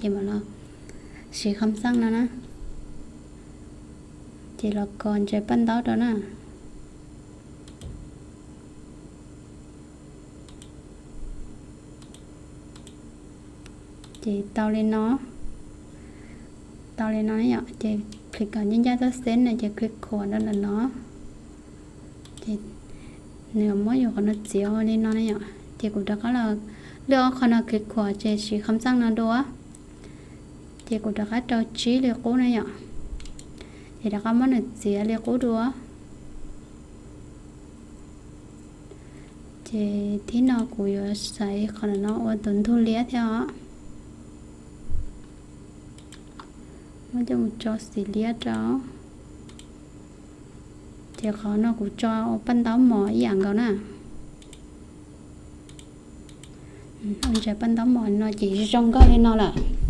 Ces mam los siv kham xaj no na, ces los kos ntses paj ntaub rau na. Ces tau li no, tau li no yom, ces click kom ncaj ncaj txoj xeeb no ces click khuam rau ntawm no. Ces nws muab yus qhov no txiav ua li no na yom, ces kuv rov qab los lwaj ob qho no click khuam ces siv kham xaj no dua. Ces kuv rov qab rau tsib li qub na yom, ces rov qab muab nws txiav li qub dua. Ces thib no kuv yuav xaiv qhov no ua tus ntug liab thiab os. Muab coj mus tso xim liab rau. Ces qhov no kuv tso ua paj ntaub mos ib yam nkaus na. Ua ntses paj ntaub mos no ces zoo nkauj li no lawm.